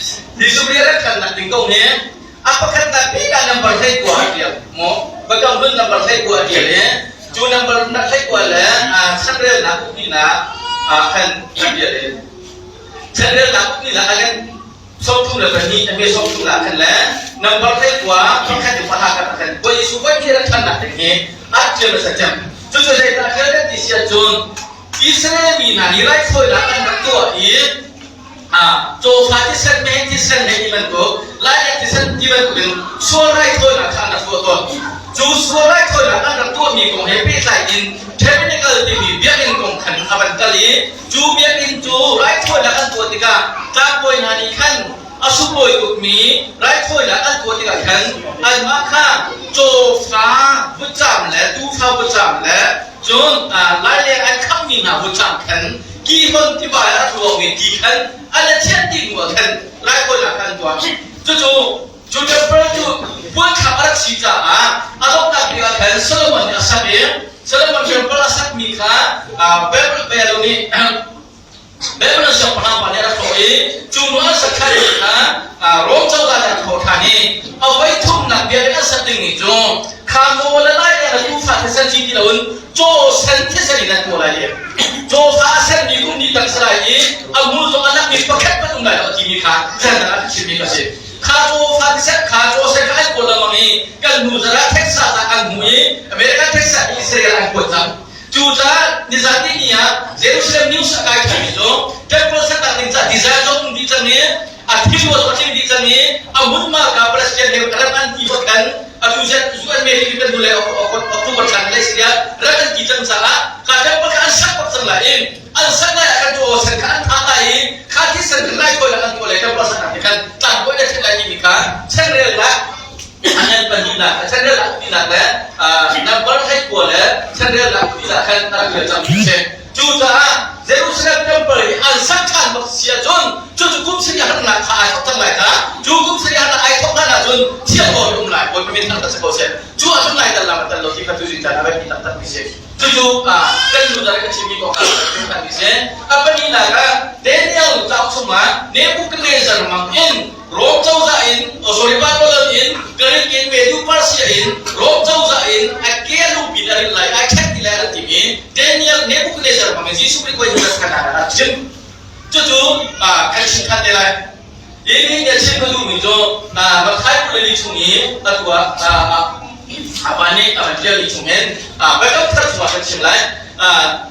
Jesuh Khrih rat ṭhannak ding kong hi a pakhatnak bik ah number 19 a ṭial maw? Biakam hlun number 19 a ṭial i cu number 19 le chanrelnak ukpinak ah khan a ṭial i chanrelnak ukpinak ah khan 32 a hme 30 ah khan le number 19 pakhat in pahra khat ah khan Bawi Jesuh voi khi rat ṭhannak ding hi a ṭial hmasa cem. Cucu zeidah a ṭial kan ti si ahcun Israel mi hna nih raithawinak an rak tuah i cawfa thisen, meheh thisen he ti bantuk, lailak thisen ti bantukin sual raithawinak kha an rak tuah tawn. Cu sual raithawinak an rak tuahmi kong he pehtlai in tabernacle timi biakinn kong khan a van kal i cu biakinn cu raithawinak an tuah tikah tlangbawi hna nih khan a sunglawi tukmi raithawinak an tuah tikah khan anmah kha cawfa vutcam le tuufa vutcam le cun laileng an khammi hna vutcam khan Kihon tiva i a rak luangmi ti khan an i thianh dih hnu ah khan raithawinak kha an tuah. Cucu cu temple cu puanthlam a rak si caah a donghnak bik ah khan Solomon nih a sak i Solomon temple a sakmi kha Babylon nih Babylon siangpahrang pa nih a rak hrawh i cu hnu an sak ṭhan mi kha Rom cozah nih a rak hrawh ṭhan i a voi thumnak biakinn an sak dingmi cu kha maw le lai le tuufa thisen si ti loin caw sen thisen in an tuah lai i cawfa a senmi kum ni tak si lai i a hmur zong a lakmi pakhat hmanh um lai lo a timi kha zeidang ah chimmi ka si. Kha cawfa thisen kha caw sen kha an kawl lengmang i kan hnu zarh ah Texas ah an hmu i American Texas i Israel an kuat cang. Cucaah nizan ni ah Jerusalem News a kai ṭhanmi cu temple saknak ding caah design zong um dih cang i a thil zong a tling dih cang i a hmunhma ka Palestine he ram an ti bak khan atu UN Mary kan hnu le October thla ni lai si tiah ram an ti cang caah kha temple kha an sak bak cang lai i an sak lai ah khan cu sen kha an thah lai i kha thisen khan lai khawi an tuah lai temple saknak nih khan tlangbawi le ṭhen lai timi kha chanrelnak angan pahnihnak chanrelnak tinak le number 19 le chanrelnak tinak khan a rak rel cang mi a si. Cucaah Jerusalem temple hi an sak ṭhan bak si ahcun cucu kum sarih harnak kha ai thawk cang lai kha. Cu kum sarih harnak ai thawk hlan ahcun thiang aw um lai. Bawipa min thangṭhat si ko seh. Cu ahcun lai tal lam a tel lo ti kha tu zing caan a biapi taktak mi si. Cucu kan nu dang ka chimmi kong kha kan mi si. A pahnihnak ah Daniel cauk chungah Nebuchadnezzar mang in Rom cozah in, oh sorry, Babylon in, Greek in, Medu Persia in, Rom cozah in a ke lungpin a rin lai, ai ṭhen ti lai an timi Daniel Nebuchadnezzar bangin Jesuh Khrih koi Judas khan a chim. Cucu kan chim khan te lai. Ini na chim ka duhmi cu Matthai 24 chung i atu ah a pa nih a van ṭialmi chung hin Biakam Thar chungah kan chim lai.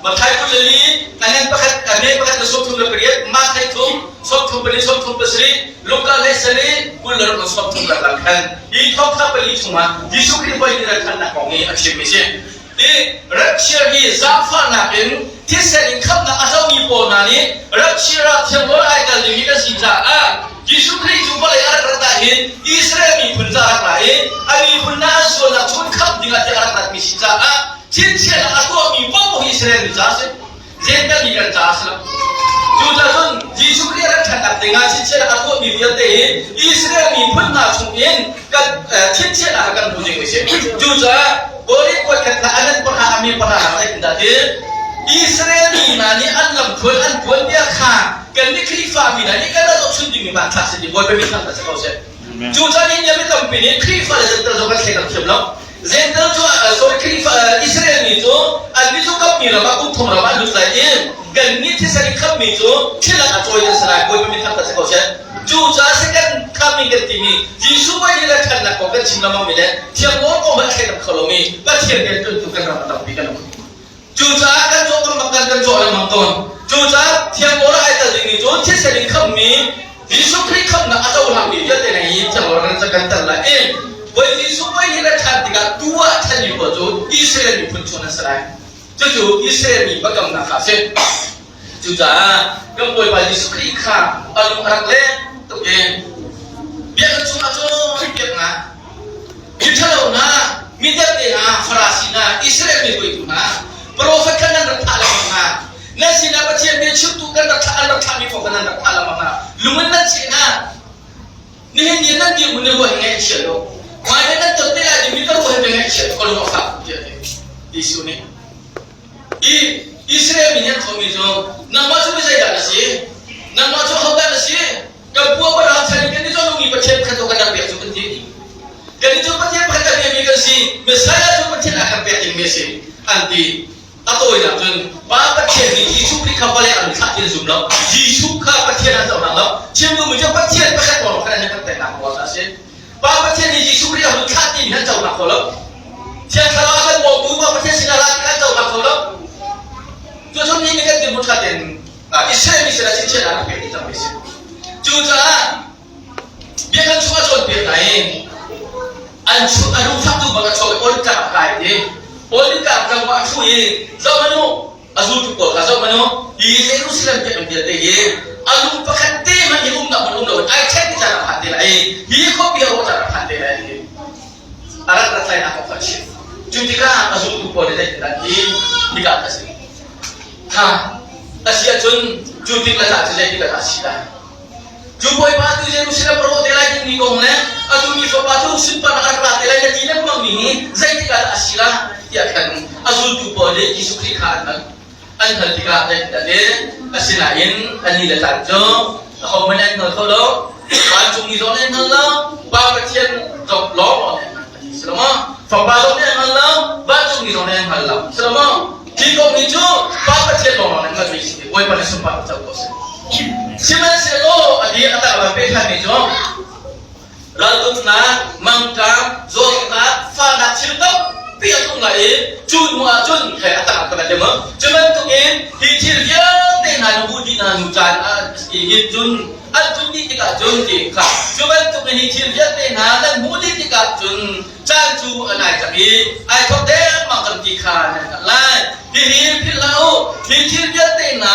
Matthai 24 a ngan pakhat, a me pakhat na 38, Matthai thum 34 37 Luka le sarih 26 na 30 rak khan hi thawngtha pali chungah Jesuh Khrih voi ni rat kong hi a chimmi si. I rapture hi zaangfahnak in thisen in khamhnak a comi pawl hna nih rapture ah thianglawl ai tel dingmi kan si caah Jesuh Khrih cu vawlei a rak rat ah hin Israel miphun ca rak ra i a miphun hna an sualnak chung khamh dingah tiah a rak ratmi si caah thinchiatnak a tuahmi paoh hi Israel mi ca a si. Jentail mi kan caah a si lo. Cucaah cun Jesuh Khrih a rat ṭhannak dingah chinchiahnak a tuahmi vialte hi Israel miphun hna chungin kan chinchiahnak kha kan hmu ding a si. Cucaah Korin kuat khat hna an pahra a mi pahra hna zeitindah ti Israel mi hna nih an lamthluan an tuanbia kha kannih Khrihfa mi hna nih kan rak zohchun dingmi hmanthlak si ti Bawipa min thangṭhat si ko seh. Cucaah nihin mi tampi nih Khrihfa le Jentail zong kan thleidan thiam lo. Jentail cu sorry Khrihfa Israel mi cu annih cu kammi ram ah kum thum ram ah an lut lai i kannih thisen in khammi cu thilak a cawi an si lai Bawipa min thangṭhat si ko seh. Cucaah second coming kan timi Jesuh voi le ṭhannak kong kan chim lengmang mi le thiang aw kong hmanh thleidan kho lomi Pathian rianṭuantu kan ram a tampi kan um. Cucaah kan cawh kan bak kan cawh lengmang tawn. Cucaah thiang aw ai tel dingmi cu thisen in khammi Jesuh Khrih khamnak a cohlangmi vialte hna hi thiang aw kan kan tel lai i voi Jesuh voi hi ra ṭhan tikah tu ah ṭhanmi pawl cu Israel miphun chung an si lai. Cucu Israel mi biakamnak kha a si. Cucaah kan Bawipa Jesuh Khrih kha a lung a rak leng tuk i biakinn chungah cun biaknak Miṭhalo hna, mi vialte hna, Farasi hna, Israel mi hruaitu hna, profet kha nan rak thah lengmang hna. Nan sinah Pathian bia chimtu kan rak thlah an rak thlahmi paoh kha nan rak thah lengmang hna. Lung in nan cheh hna. Nihin ni nan dirhmun na ruah hi ngaihchia lo. Hmai nan ton te lai dingmi ka ruah hi ngaihchia ka lung a fak tiah a ti. Jesuh nih I Israel mi nih an thawhmi cu nangmah cu mi zeidah na si? Nangmah cu ahodah na si? Kan pu Abraham. Messiah cu Pathian a kan pek dingmi a si an ti. A tawinak cun Pa Pathian nih Jesuh Khrih kha vawlei ah an thlah ti an zum lo. Jesuh kha Pathian an cohlang lo. Chim duhmi cu Pathian pakhat lawng khan an kan peknak ruang a si. Pa Pathian nih Jesuh Khrih a hun thlah timi an cohlang kho lo. Thiang Thlarau a kan bawmtu Pa Pathian sinah ra ti an cohlang kho lo. Cucu ni nih kan dirhmun ṭha tein Israel mi sinah chingchiahnak a pek dih cangmi a si. Cucaah biakam chung a cawnpiak hna i an chu a lungfak tu bang a chuak i Olive tlang a kai ti. Olive tlang tlang ah a ṭhu i zoh hmanh u a zultu pawl kha zoh hmanh u hi Jerusalem biakinn vialte hi a lung pakhat te hmanh hi umnak hmun um loin ai ṭhen ti caan a phan te lai i hi khuapi a rawh caan a phan te lai ti. A rak rat lainak kong kha a chim. Cu tikah a zultu pawl nih zeitindah an ti? Hika a si. Kha a si ahcun cu tik le caan cu zeitik ah dah a si lai? Cu Bawipa tu Jerusalem a rawh te lai timi kong le atu mi fapa cu sunparnak a rak ra te lai na ti lengmangmi hi zeitik ah dah a si lai tiah khan a zultu pawl nih Jesuh Khrih kha an hal. An hal tikah zeitindah ti? Asinain a ni le caan cu ahohmanh an hngal kho lo. Vancungmi zong nih an hngal lo, Pa Pathian zong lawng nih an hngal a ti. Si lo maw? Fapa zong nih an hngal lo, vancungmi zong nih an hngal lo. Si lo maw? Hi kong hi cu Pa Pathian lawng nih hngalhmi a si. Bawipa nih sunparnak co ko seh. Sihmanhsehlaw a di a tak lam pe ṭhanmi cu raltuknak, mangṭam, zawtnak, fahnak thil tampi a tlung lai i cu hnu ah cun he a tak kan ti maw? Cu bantukin hi thil vialte hna nu bu dih hna hnu caan ah hin cun an tlun dih tikah cun ti kha cu bantukin hi thil vialte hna nan hmuh dih tikah cun caan cu a nai cang i ai thawk dengmang kan ti kha nan hngalh lai. Hihi philh hlah u, hi thil vialte hna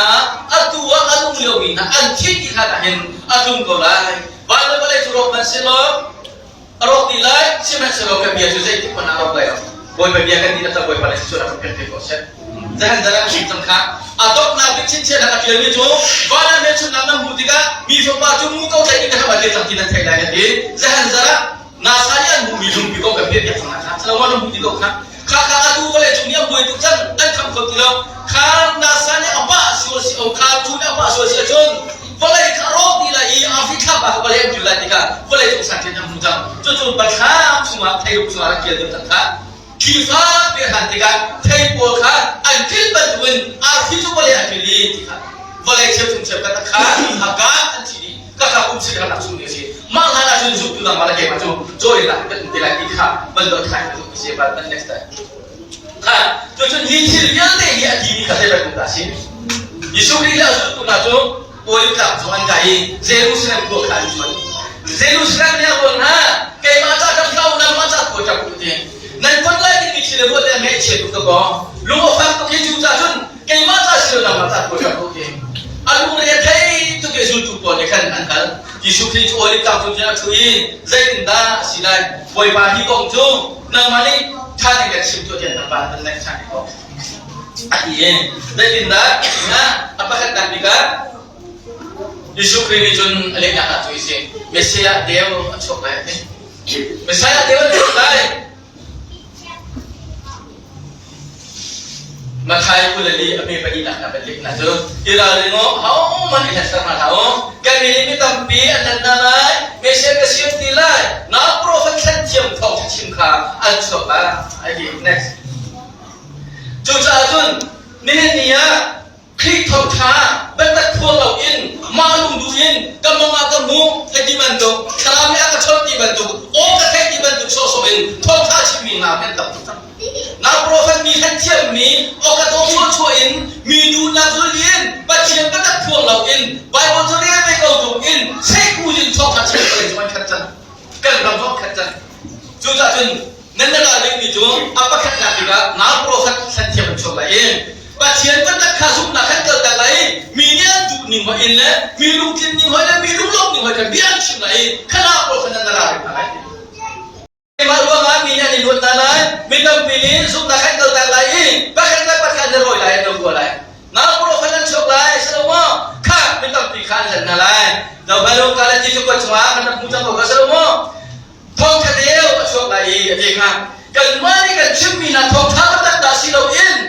atu ah a nung liomi hna an thih ti hlan ah hin a tlung ko lai. Van le vawlei cu rawk hmanh sehlaw a rawk dih lai, sihmanhsehlaw ka bia cu zeitik hmanh ah a rawk lai lo. Bawipa bia kan dihlak Bawipa nih sual a kan pek ko seh. Zahan zan ah chim cang kha. A donghnak bik chingchiahnak a ṭialmi cu van ah hmelchunhnak nan hmuh tikah mi fapa cu muko tlaih in ka hram ah dir cang ti nan theih lai nan ti. Zahan zan ah NASA nih an hmuhmi lungpi kong kan piahpiak cang kha. Salomon an hmuh ti ko kha. Kha kha atu vawlei cung nih an buai tuk cang an kham kho ti lo. Kha NASA nih a pah sual si o kha cu nih a pah sual si ahcun vawlei kha rawk dih lai i Africa thlapa kha vawlei an kil lai tikah vawlei cung santhin an hmu cang. Cucu bathlam chungah theiruk chungah rak kil deuh cang kha. Khifa pe han tikah thei pawl kha an kil bantukin arfi cu vawlei an kil i ti kha vawlei cheuchum cheukhat a kha a ka an thi dih ka kha kum sin rak chung ni a si mah hlan ah cun zumtu dang mah le keimah cu cawi lah kan ti lai ti kha van lo thai ka zumh si but next time kha cucun hi thil vialte hi a ti mi kha zei bantuk dah a si Jesuh Khrih le a zultu hna cu Olive tlang cung an kai i Jerusalem khua kha an cuan Jerusalem nih a ruat hna keimah ca ṭap hlah u nangmah ca tu ṭap u ti nan ton lai dingmi thil le ruat le ngaihchia tuk dakaw lung a fak tuk hi cu ca cun keimah ca si lo nangmah ca tu ṭap u ti a lungre a thei tuk i zultu pawl nih khan an hal Jesuh Khrih cu Olive tlang cung cun a ṭhu i zeitindah a si lai Bawipa hi kong cu nangmah nih ṭha tein kan chim tuah tiah nangmah kan naih ṭhan ko a ti i zeitindah a pakhatnak bik ah Jesuh Khrih nih cun a lehnak ah cu si Messiah deu a chuak lai a ti Messiah deu a chuak lai Matthai 24 a hme pahnihnak na van leh hna cu i ralring u hohmanh i hlatser hna hlah u kan min in mi tampi an hlat hna lai Messiah ka siam ti lai na profet thlen thiam thawngṭha chim kha an chuak lai ai ti next Cucaah cun nihin ni ah Khrih thawngṭha biatak phuang loin mah lungduh in ka mong ah ka hmuh ka ti bantuk thlarau nih a ka chawnh ti bantuk aw ka theih ti bantuk sawhsawh in thawngṭha chimmi hna kan tam tuk cang. Na profet mi hlen thiammi aw ka dawh chuahchuah in mi duhnak zul in Pathian biatak phuang loin Bible cu rel ve ko tung in sehku in thawngṭha chim ko in kan khat cang. Kan ram zong khat cang. Cucaah cun nan na ral dingmi cu a pakhatnak bik ah nau profet thlen thiam an chuak lai i Pathian biatak kha zumhnak khan kalter lai i mi nih an duh ning hoih in le mi lungtlin ning hoih le mi lunglawmh ning hoih khan bia an chim lai i kha pawl kha nan na ral hna lai. Mah ruangah mi nih an i luat hna lai, mi tampi nih zumhnak khan kalter lai i pakhat le pakhat an i rawi lai, an lo lai. Nau profet an chuak lai, si lo maw? Kha mi tampi kha an hlen hna lai. Zohhmanh u, Galati cakuat chungah kan rak hmu cang ko kha si lo maw? Thawngṭha deu a chuak lai i a ti hnga. Kanmah nih kan chimmi hna thawngṭha taktak dah si loin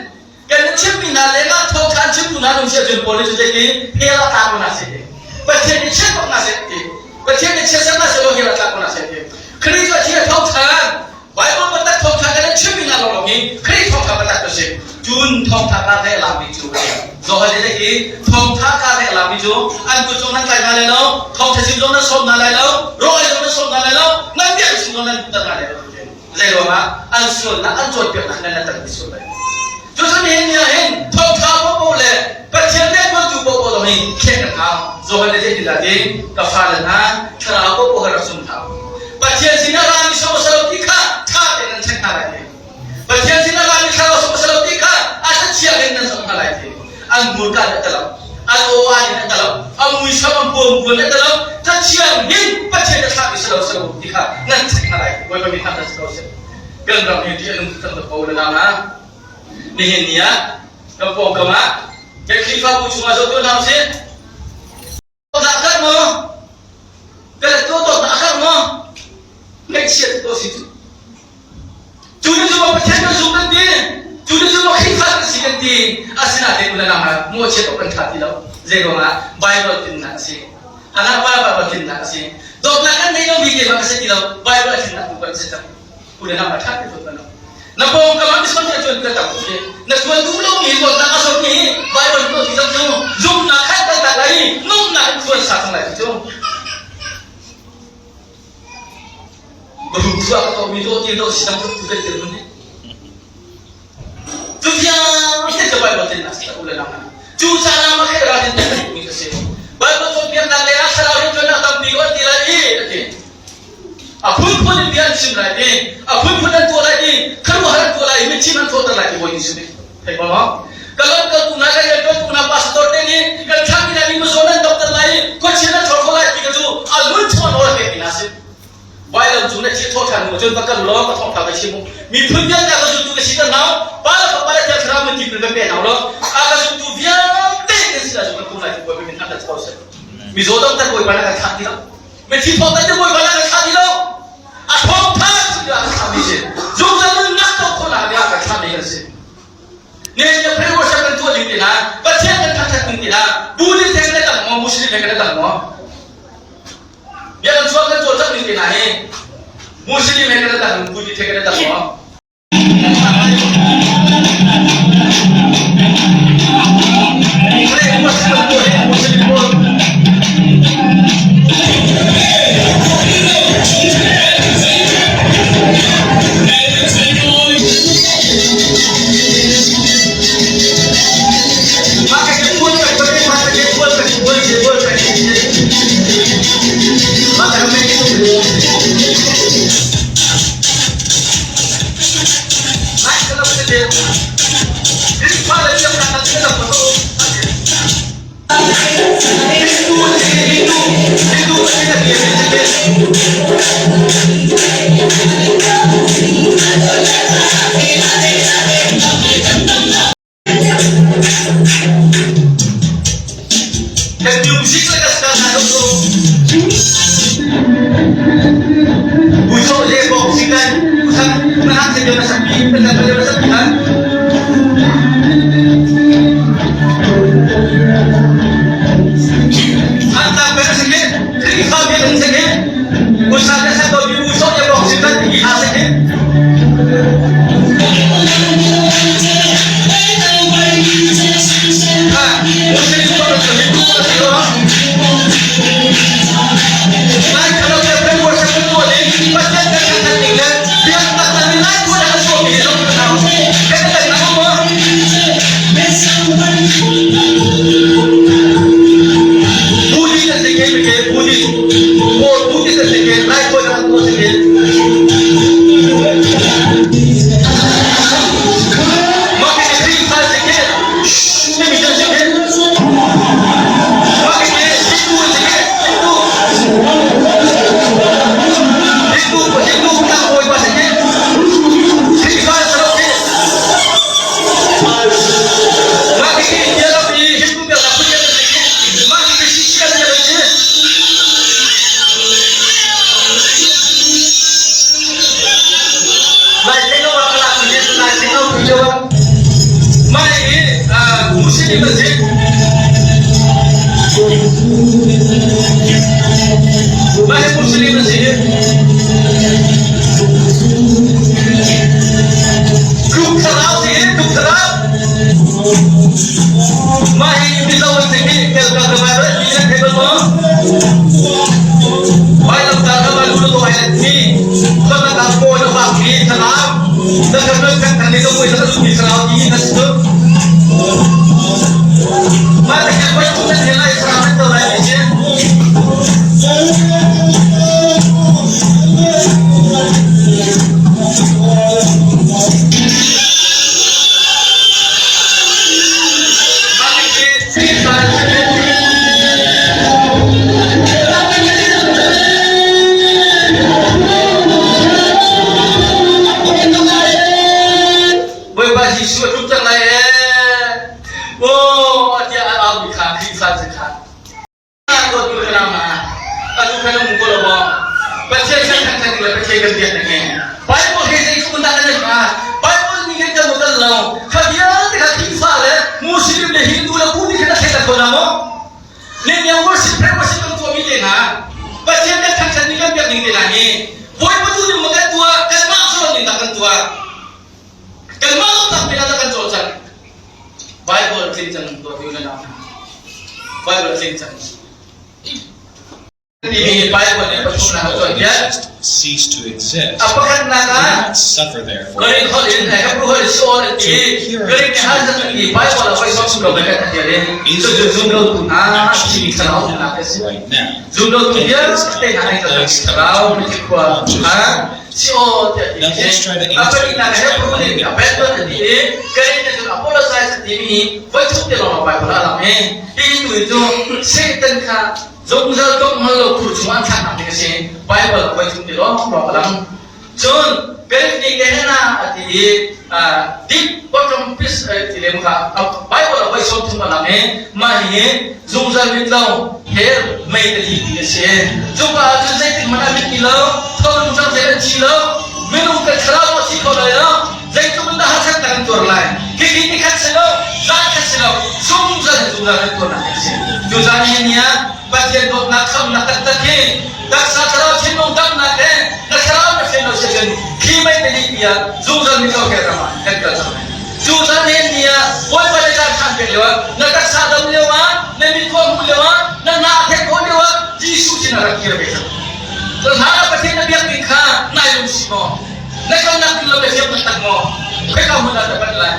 kan chimmi hna lengah thawngṭha an chimtu hna nung si ahcun Paul nih cu zeiti hell ah tlak ko hna seh ti. Pathian nih chiat bak hna seh ti. Pathian nih chiatser hna seh law hell ah tlak ko hna seh ti. Khrih cu a thi a thawngṭha. Bible biatak thawngṭha kan in chim. hi Khrih thawngtha biatak cu a si. Cun thawngtha ka hleh lami cu a si. Johan nih hi thawngtha ka hleh lami cu an kut zong nan tlai hna lai lo, thawngtha chim zong nan sawm hna lai lo, rawl zong nan sawm hna lai lo, nan biak chung zong nan lutter hna lai lo. Zei ruangah an sualnak an cawnpiaknak nan tan sual lai. Cucu nihin ni ah hin thawngtha paohpaoh le Pathian riantuantu paohpaoh zong hi khen kan hau. Johan nih zeitindah ti ka fale hna thlarau paohpaoh kha rak sum hna u. Pathian sinah rami sawm a si lo ti kha ṭha tein nan check hna lai ti. Pathian sinah rami thlarau sawm a si lo ti kha a chia in nan zoh hna lai ti. An hmurka nih a talo, an aw nih a talo, a muisam an puan a talo, cathiang hin Pathian a thlahmi si lo si lo ti kha nan check hna lai. Bawipa mi hna si ko seh. Kan ram hi ṭih a nung cang ko le nang ah nihin ni ah kan pawngkam ah kan Khrihfabu chungah zoh tuah hna usih. Dah kar maw? Ka to to dah kar maw? Ngaihchiat to si cu. Cu ni cu Pathian kan zum kan ti. Cu ni cu Khrihfa kan si kan ti. Asinain unau ah mawhchiat awk kan ṭha ti lo. Zei ruangah Bible tinnak a si. Hana pa Bible tinnak a si. Dawtnak kan nei lomi keimah ka si ti lo. Bible a tlinnak tu kan si cang. Unau ah ṭha ti tuan lo. Na pawngkam ah misual nih a tuan ka tam si. Na tuan duh lomi dawtnak a sawmmi Bible tuah ti cang cu zumhnak khan kan tak lai i nunnak in tuan sa cang lai ti cu. Barum thua ka tuahmi dawt ti dawt si cang tu kan til mun ni. Cu vialte cu Bible tin a si u le nang. Cu caah ma khe ra din mi ka si. Bible cawnpiaknak le ah thlarau riantuannak tampi ko an ti lai i a ti. A phunphun in bia an chim lai i a phunphun an tuah lai i khuaruahhar an tuah lai i mitthim an thawhter lai ti Bawi Jesuh nih thei ko maw? Ka lamkaltu hna ka rianṭuantu hna pastor te nih kan thlahmi hna nih mizaw nan dokter lai i khuachia nan ṭhawl kho lai ti kha cu a lun chung ah nawl a pekmi hna a si. Vailam cung na thih thawh ṭhan hnu cun va kal law ka thawngṭha ka chim u. Miphun vialte a ka zultu ka siter hna u. Pa le Fapa le Thiang Thlarau min tipil va pe hna u law a ka zultu vialte nan sinah cun kan kum lai ti Bawipa min thangṭhat si ko seh. Mizaw damter Bawipa na kan thlah ti lo. Mithi thawngtha te Bawipa na kan thlah ti lo. A thawngtha cu bia kan thlah mi si. Zungzal nunnak to khawhnak bia kan thlah mi kan si. Ne ne pray worship kan tuah ding ti na Pathian kan thangthat ding ti na Buddhist he kan dang maw Muslim he kan dang maw Bia kan chuak kan cawlcangh ding ti na hi Muslim he kan dang Buddhist he kan dang maw Kan music le kan hna lo Buso le bok si kan usan na se na sapi na na sapi han. Anta per se ke Khrihfa bi kan se ke usa le sa to bi uso le bok si kan ti ha se ke. Mizo an si hi kel kal ka vai ti nan thei bal maw? Vai lam ta ka vai lu to ai thi ka na ka ko na ba mi thlarau na ka na kan kan ni to mui sa lu mi thlarau ti na su Mai ta kan vai tu na thela thlarau na to lai ni che. Bawipa Jesuh a tluk cang lai ee. Aw tiah a aumi kha Khrihfa si kha. Dawttu ka nau hna, atu kha na hmu ko lo maw? Pathian kan thangṭhat ding le Pathian kan biak ding hi. Bible he zeitluk in dah kan i hma? Bible nih kan kan kan lo. Kha vialte kha Khrihfa le Muslim le Hindu le Buddhist kha na thei kho hna maw? Nemiang worship prayer worship kan tuahmi te hna, Pathian kan thangṭhat ning kan biak ning te hna hi Bawipa tu nih maw kan tuah, kanmah zawn ning dah kan tuah? Kanmah lawmnak men ah dah kan cawlcangh? Bible tling cang dawt u na nau hna. Bible tling cang. Timi Bible nih pathumnak a cawnpiak. Cease to exist. A pakhatnak Do ah not suffer therefore Greek holh in Hebrew holh in Saul an ti. Greek nih Hazan an ti. Bible ah voi sawm lo kan ati in cucu zumlotu hna timi thlarau umnak a si. right now. Zumlotu vialte hna nih kan thlarau khua kha si-aw tiah ti Now let's try to a answer pahnihnak each Hebrew nih a Bible an ti i Greek nih cun apologize a timi voi thum te lawng Bible ah a lang i hi tu hi cu Satan kha zungzal dongh hngal lo khur chung an thlaknak ding a si. Bible ah voi thum te lawng lawng a lang. Cun Greek nih Gehenna a ti i deep bottom pit ti le kha Bible ah voi 30 a lang i mah hi zungzal mit lo hell mei tali ti a si. Cuka ah cun zeitik hmanh ah mit ti lo, tholung cang zei an thi lo, minung kan thlarau a thi kho lai lo, zeitluk in dah harsatnak kan tuar lai. Khikhi ni khat si lo, zan khat si lo, zungzal in zungzal kan tuarnak a si. Cucaah nihin ni ah Pathian dawtnak khamnak taktak hi taksa thlarau thinlung damnak he na thlarau na hren lo si cun khi mei tali pi ah zungzal mit lo he ram ah kan kal cang lai. Cu caan hen ni ah Bawipa le caan khan pek lio ah na taksa dam lio ah na mit khua hmuh lio ah na hna a theih khawh lio ah Jesuh sin ah rak kir ve cang. Cu hna ah Pathian na biak ding kha nai lung si maw? Na kalnak ding lam na thiam taktak maw? Khoika hmun ah dah panh lai?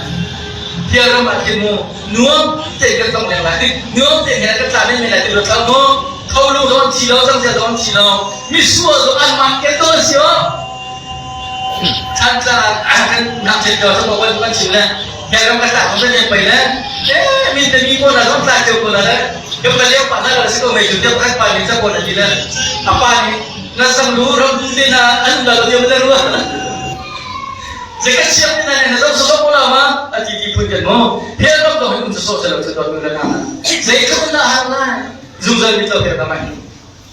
Hell ram ah khin mu nuam tein kan tong leng lai. Nuam tein he kan tla men men lai ti ruat hlah mu. Tho lu zong thi lo, zangzia zong thi lo. Misual zong an mak ke tawn si o. Thantlang ah kan ngakchia lio cu kan kan chim le Hell ka tlak hom le pei le eh mi te mi ko na zong tla teu ko na le kan ba leo pa na la si ko mei tu te khat pa ni cha ko na ti le a pa ni na sam lu ram du te na an la lo le ruwa je ka siam te na na zong so ko la ma a ti ti phun kan mo hell ram to hin so se lo to tu na na zei tluk na har lai zungzal mi to ke ka mai.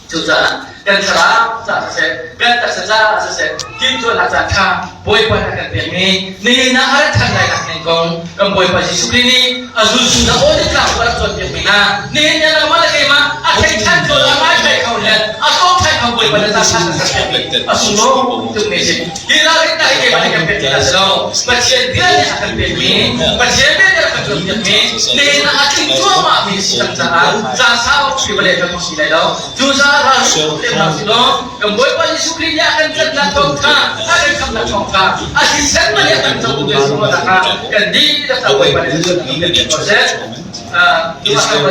Cucaah kan thlarau ca siseh, kan taksa ca siseh, timhtuahnak caan kha Bawipa nih a kan pekmi nihin ah a rat ṭhan lai nak ning kong kan Bawipa Jesuh Khrih nih a zultu hna aw tlang a rak cawnpiakmi hna nihin ni nangmah le keimah a thei ṭhan ko a ngai thai kho le a tawng thai kho Bawipa le caan kha kan pekmi a sunglawi tukmi a si. Hi ralrinnak hi keimah nih kan pek ti si lo. Pathian bia nih a kan pekmi, Pathian bia nih a kan cawnpiakmi, nihin ah a tling cuahmahmi si cang caah caan sau pi vale kan si lai lo. Cucaah ralring te hna si law, kan Bawipa Jesuh Khrih nih a kan tlanhnak thawng kha, a kan khamhnak thawng kha, a thisen man nih a kan cotu ve si kan dihlak Bawipa nih kan pek ko seh. Is there